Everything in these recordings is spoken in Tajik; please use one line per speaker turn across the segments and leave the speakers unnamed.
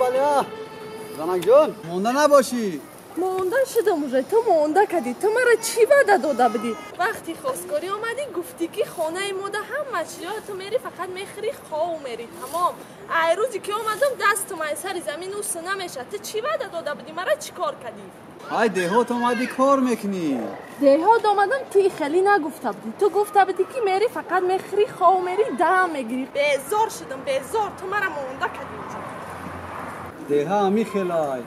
Бале, занак ҷон, монда набошӣ.
Монда шудам уже, ту монда кардӣ. Ту маро чӣ ваъда дода будӣ? Вақти хостгорӣ омадӣ, гуфтӣ ки хонаи мода ҳама чизҳо ту мери, фақат мехӯрӣ, хов мери, тамом. Ай рӯзе ки омадам, дастум ай сари замин уст намешад. Ту чӣ ваъда дода будӣ? Маро чӣ кор кардӣ?
Ай деҳот омадӣ, кор мекунӣ.
Деҳот омадам, ту хеле нагуфта будӣ. Ту гуфта будӣ ки мери, фақат мехӯрӣ, хов мери, дам мегирӣ. Безор шудам, безор. Ту маро монда кардӣ уже.
Деҳа ҳами хелай.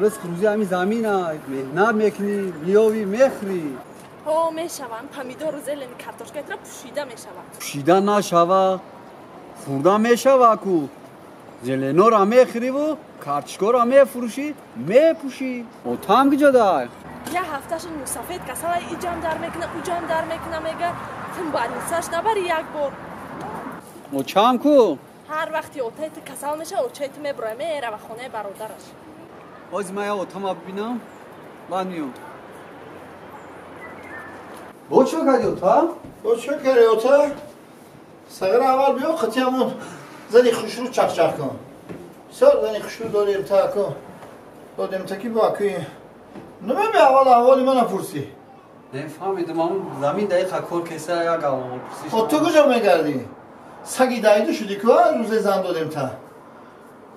Ризқ рӯзӣ ҳами заминай. Меҳнат мекунӣ, меёвӣ, мехӯрӣ.
Ҳо, мешаванд. Помидору зелени картошкаятро пӯшида мешавад.
Пӯшида нашава, хӯрда мешава ку. Зеленора мехӯриву картошкаро мефурӯшӣ, мепӯшӣ. Отам куҷодай?
Як ҳафташон мусафед касала иҷам дар мекуна, уҷам дар мекуна, мега тун больницаш набари як бор.
Очам ку?
Ҳар вақти отаи ту касал мешава, очаи ту мебуроя, мерава хонаи бародараш.
Оз ман я отама бибинам, баъд меём. Бо чӣ кардӣ, ота?
Бо чӣ кардӣ, ота? Сағира, аввал биё, қати ҳамон зани хушрӯ чақчақ кун. Бисёр зани хушрӯ дорем, та кун. Додем та ки бо куи. Намеби аввал аҳволи мана пурсӣ.
Нефаҳмидам, ҳамон замин дақиқа кор кеса, як аҳвол пурсиш.
О, ту куҷо мегардӣ? Саги дайду шудӣ ку, рӯзе зан додем та.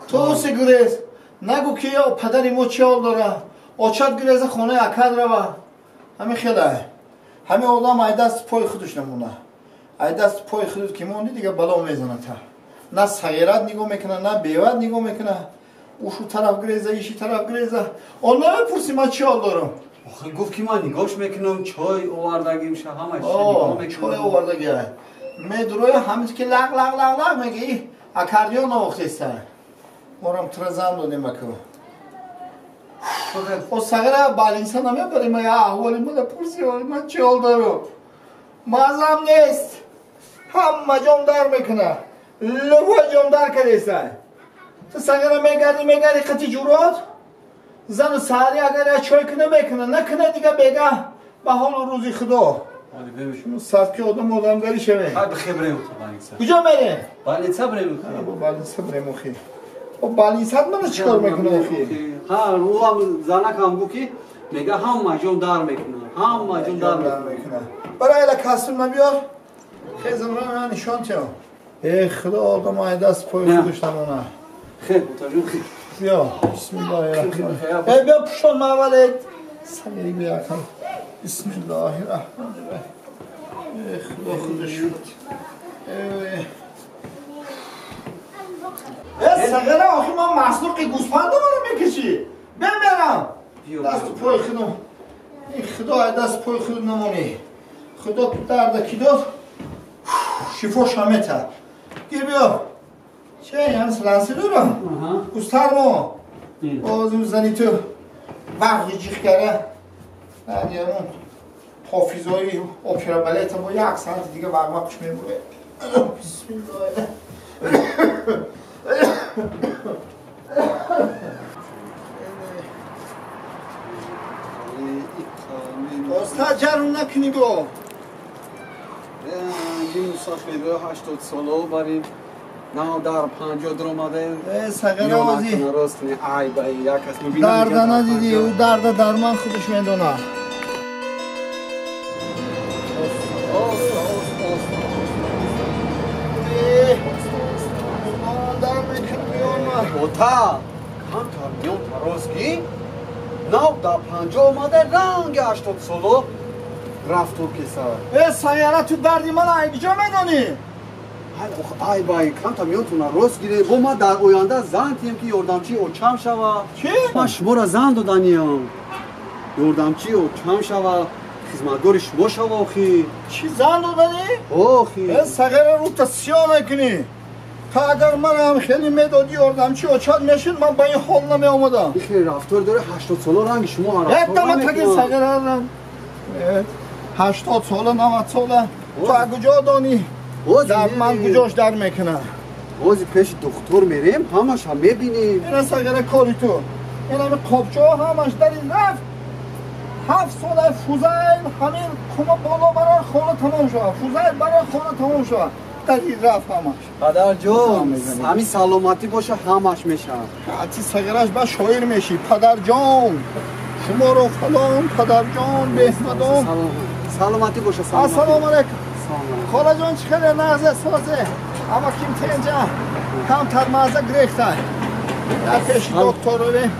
Ту си гурез. Нагу ки падари мо чӣ ҳол дора. Очат гуреза хонаи акад рава. Ҳамин хелай. Ҳамин одам ай даст пои худаш намона. Ай даст пои худаш ки монди, дига бало мезана та. На сағират нигоҳ мекуна, на беват нигоҳ мекуна. Ушу тараф гуреза, иши тараф гуреза. Он намепурсӣ ман чӣ ҳол дорам.
Охир гуфт ки ман нигоҳш мекунам, чой овардагим, ша ҳама чиз нигоҳ мекунам.
Чой овардаги. Медуроя ҳамин ки лақ лақ лақ лақ мегӣ, аккордеон навохтеста. Морам тура зан додем аку. О, сағира, больница намебарем, я аҳволи мана пурсӣ, ман чӣ ҳол дорам. Мазам нест. Ҳама ҷом дар мекуна. Лувой ҷом дар кардеста. Ту сағира мегардӣ, мегардӣ қати ҷурот. Зану саҳарӣ агар я чой куна мекуна, накуна дига бегаҳ ба ҳолу рӯзи худо. Садки одам одамгарӣ шавем.
Ҳай бихе бирем то больница.
Куҷо мерем?
Больница бирем.
Бо больница бирем охи. О, больница мана чӣ кор мекуна охи?
Ҳа, ӯ ҳам занакам гуфт ки мега ҳама ҷом дар мекуна, ҳама ҷом дар
мекуна. Барои ала касб набиёр. Хезам ра ман нишон тиём. Э худо, одам ай даст пои худаш намона.
Хе, отаҷон, хе.
Биё, бисмиллоҳи раҳмони. Э биё пушон мавалед. Сагири биё кам. Бисмиллоҳи раҳмони раҳим. Э худо худаш. Э сағира, охи ман маслуқи гӯсфанда маро мекашӣ. Бемерам. Даст пои худам. Ин худо ай даст пои худ намонӣ. Худо дарда ки дод, шифо шамета. Гир биё. Чӣ, ям силанси дорам? Устармо. Боз ун зани ту вағи ҷиғ кара. Надиямон ҳофизои опера балета бо як саати дига вағвақш мебуре. Бисмиллоҳ. Оста ҷарм накунӣ бо.
Ин мусофирро 80 соло барем. На дар 50 даромадаем.
Э сағира озӣ.
Рост не, ай ба як кас мебинам.
Дарда надидӣ, ӯ дарда дарман худаш медонад.
Ота, камтар миён тароз ки нав дар 50 омада ранги 80 соло рафтор кеса.
Э саяра, ту дарди мана ай куҷо медонӣ?
Ай бай, камтар миёнтона рост гире. Бо ман дар оянда зан тием ки ёрдамчии очам шава.
Чӣ?
Ман шуморо зан доданиям. Ёрдамчии очам шава, хизматгори шумо шава охи.
Чӣ зан доданӣ?
Охи.
Э сағира, рута сиёҳ мекунӣ. Та агар манам хеле медодӣ, ёрдамчи очат мешуд, ман ба ин ҳол намеомадам.
Ин хеле рафтор дора, 80 сола ранги шумо рафтор.
Этама таги сағира. 80 сола, 90 сола. Ту аз куҷо донӣ? Дар ман куҷош дар мекунад?
Ози пеши духтур мерем, ҳамаша мебинем.
Ина сағира кори ту. Ин ҳами қобчаҳо ҳамаш дар ин рафт. 7 сола Фузайл ҳамин кума боло барор хона тамом шавад. Фузайл барор хона тамом шавад. дари рафт ҳамаш.
Падарҷон, ҳамин саломатӣ боша ҳамаш мешавад.
Ҳати сағираш ба шоир мешӣ. Падарҷон, шуморо фалон, падарҷон, беҳмадон.
Саломатӣ боша, саломатӣ.
Ассалому алайкум. Холаҷон, чӣ хеле нағзе созе. Ама ким тенҷа? Камтар маза гирехта. Дар пеши доктор равем.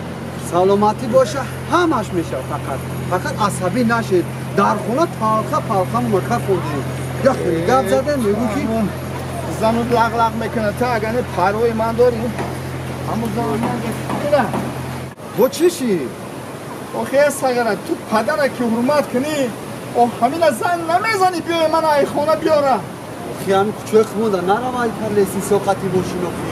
Саломатӣ боша ҳамаш мешавад фақат. Фақат асабӣ нашед. Дар хона талха палха мака хӯрдем. Я хеле гап задем, мегӯ ки
зану лағлағ мекунад. Ту агар не парвои ман дорӣ, ҳамун зану ман гира.
Бо чӣ ши?
Охе сағара, ту падара ки ҳурмат кунӣ, о ҳамина зан намезанӣ биёй мана ай хона биёра.
Охи ҳамин кӯчаи хумонда наравай кар лесин соқати бошин охи.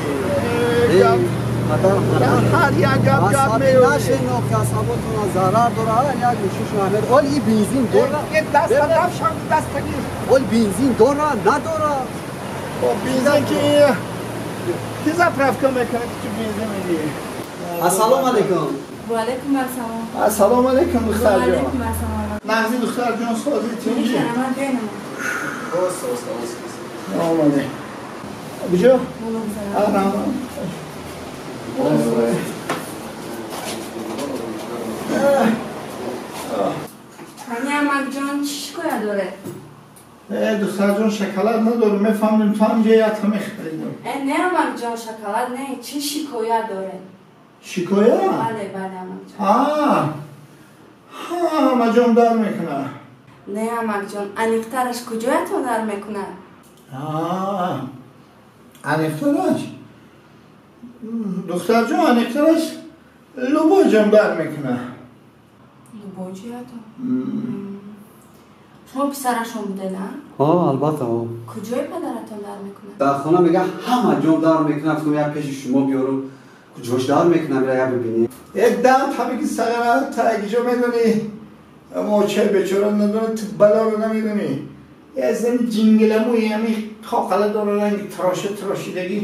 Ҳар як гап гап меёрӣ.
Нашен охи, асаботона зарар дора. Ҳар як нӯшишон ҳамед. Оли и бензин дора.
Даста давшам, даста гир.
Оли бензин дора, надора.
О, бензин ки заправка мекунад, ки ту бензин медиҳӣ.
Ассалому алайкум.
Ва алайкум ассалом.
Ассалому алайкум, духтарҷон.
Ва алайкум ассалом.
Нағзи духтарҷон, сози тинҷи.
Ман бинам.
Омаде. Куҷо? Аҳ.
Ҳани амакҷон, чӣ шикоят доред?
Духтарҷон, шоколад надорем, мефаҳмидем ту ҳам ҷои ята мехаридем.
Не амакҷон, шоколад не, чӣ шикоят доред?
Шикоят?
Бале, бале амакҷон.
Ҳама ҷом дар мекунад.
Не амакҷон, аниқтараш куҷоятон дар мекунад?
Аниқтараш? Духтарҷон, аниқтараш любой ҷом дар мекунад.
Любой ҷоятон? Шумо писарашон буде, на?
Ҳо, албатта, ҳо.
Куҷои падаратон дар мекунад?
Дар хона мега ҳама ҷом дар мекунад, гуфтам як пеши шумо биёрам, куҷош дар мекунад, бира як бибинем.
Як дам табиги сағара, та ягиҷо медонӣ, моча бечора надонӣ, ту балоро намедонӣ. Як зани ҷингиламӯи ҳами хоқала дора, ранги троша трошидагӣ.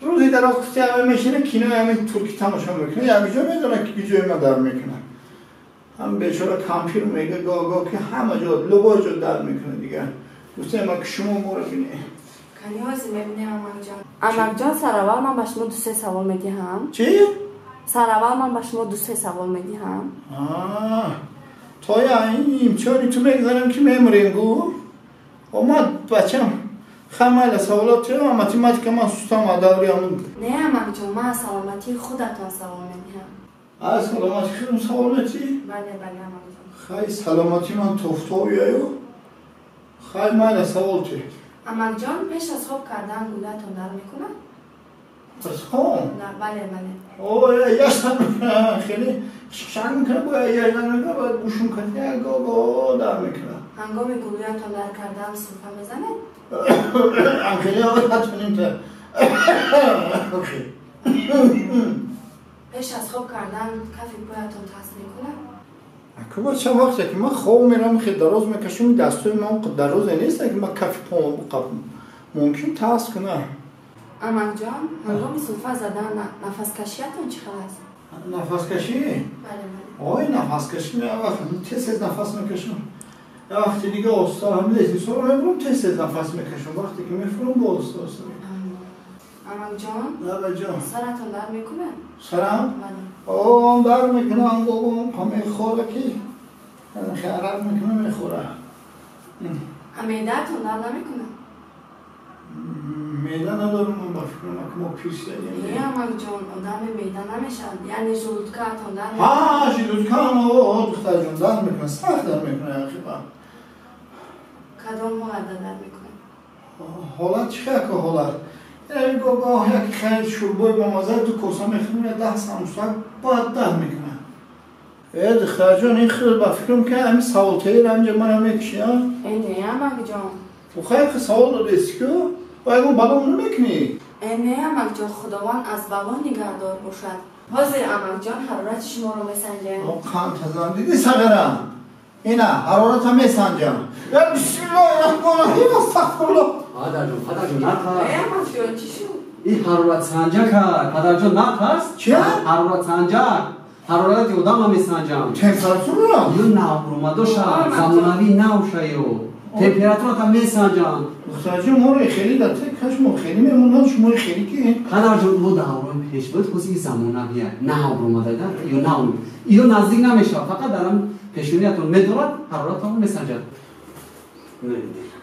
Рӯзи дароз куфти ҳама мешина, кинои ҳами туркӣ тамошо мекунад, ягиҷо медонад ки куҷои ма дар мекунад. Ҳам бечора кампир мега гоҳ-гоҳ ки ҳама ҷо, любой ҷо дар мекунад дигар. Гуфтем ки шумо моро бинед.
Кани ҳозир мебинем амакҷон. Амакҷон, сараввал ман ба шумо ду-се савол медиҳам.
Чӣ?
Сараввал ман ба шумо ду-се савол медиҳам.
То ин имтиҳони ту мегзарам ки мемурем гу. Омад бачам. Хамайла саволот ту, математика ман сустам даври ҳамун.
Не амакҷон, ман аз саломатии худатон савол медиҳам.
Аз саломатии худам савол медиҳӣ?
Бале, бале амакҷон.
Хай, саломатии ман тофтовияю. Хай, майла савол ти.
Амакҷон, пеш аз хоб кардан гулатон дар мекунад?
Аз хоб?
Бале, бале.
О, яшдан мекунад, хеле шанг мекунад, бояд яшдан мекунад, бояд гӯшум кунад, як го дар мекунад.
Ҳангоми гулӯятон дар кардан сулфа мезанед?
Хеле натонем та.
Пеш аз хоб кардан кафи поятон тас мекунад?
Акуба чанд вақте ки ман хоб мерам, хеле дароз мекашам, дастои ман дарозе нест, ки ман кафи поам биқапам. Мумкин тас кунад.
Амакҷон, ҳангоми сулфа задан нафаскашиятон чӣ хел аст?
Нафаскашӣ?
Бале, бале.
Ой, нафаскашӣ тез-тез нафас мекашам. Вақти дига оста ҳам лестницаро мебурам, тез-тез нафас мекашам. Вақте ки мефурам, бо оста оста.
Амакҷон?
Бале,
саратон дард мекунад?
Сарам?
Бале.
О, дард мекунад, бобом, мехӯра ки харак мекунад, мехӯра.
Меъдаатон дард намекунад?
Меъда надорам, ман ба фикрам, ки мо пир шудем.
Не, амакҷон, одами меъда намешавад. Яъне желудкаатон дард
мекунад? Ҳа, желудкаам, о, духтарҷон, дард мекунад, сахт дард мекунад, ақиба.
Кадом ҳолатда дард мекунад?
Ҳолат чӣ хел ҳолат? Яъне гоҳ як хеле шӯрбои бомаза ду коса мехӯрем, я 10 самбусак баъд дард мекунад. Духтарҷон, ин хел ба фикрам ки ҳамин саволтаиро ҳаминҷа мана мекушӣ, а?
Не, амакҷон.
Хай савол додест ку? Ва ягон бало намекунӣ?
Не, амакҷон, Худованд аз бало нигаҳдор бошад. Ҳозир амакҷон ҳарорати шуморо месанҷем.
Қанд тазан дидӣ сағира? Ина ҳарората месанҷам. Бисмиллоҳи раҳмони раҳим, астағфируллоҳ.
Падарҷон, падарҷон, натарс.
Амакҷон, чӣ шуд?
Ин ҳароратсанҷак аст. Падарҷон, натарс.
Чӣ?
Ҳароратсанҷак. Ҳарорати одамро месанҷам.
Температураро?
Ё наврӯмадоша, замонавӣ навша ё. Температура месанҷанд.
Духтарҷон, моро хеле дар каш мо хеле мемонанд, шумо хеле ки.
Падарҷон, мо даврон пеш буд, ҳозир ин замонавия нав омада ё нав. Иё наздик намешавад, фақат дар пешониятон медорад, ҳароратонро месанҷад.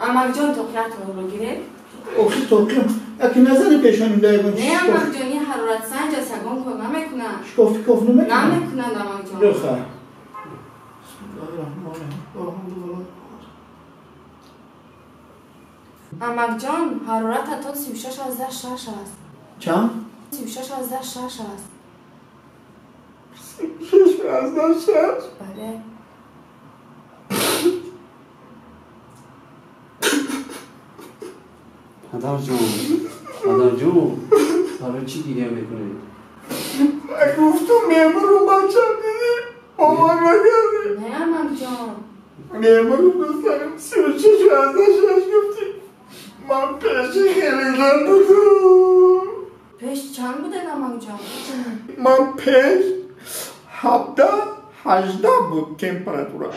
Амакҷон, тоқиятонро гиред.
Охи тоқи, яки назани пешоним да ягон
Не, амакҷон, ин ҳароратсанҷ аст, ягон кор намекунад.
Шикофти коф намекунад?
Намекунад, амакҷон.
Бихай.
Амакҷон, ҳарорататон 36.6 аст.
Чанд?
36.6 аст.
36.6?
Бале.
Падарҷон, падарҷон, барои чӣ гиря мекунед?
Ман гуфтам мемурум, бачам, дидӣ? Бовар накардӣ?
Не, амакҷон.
Мемурум, дӯстарам, 36.6 гуфтӣ. Ман пеши хеле будам.
Пеш чанд будед, амакҷон?
Ман пеш 17-18 буд температура.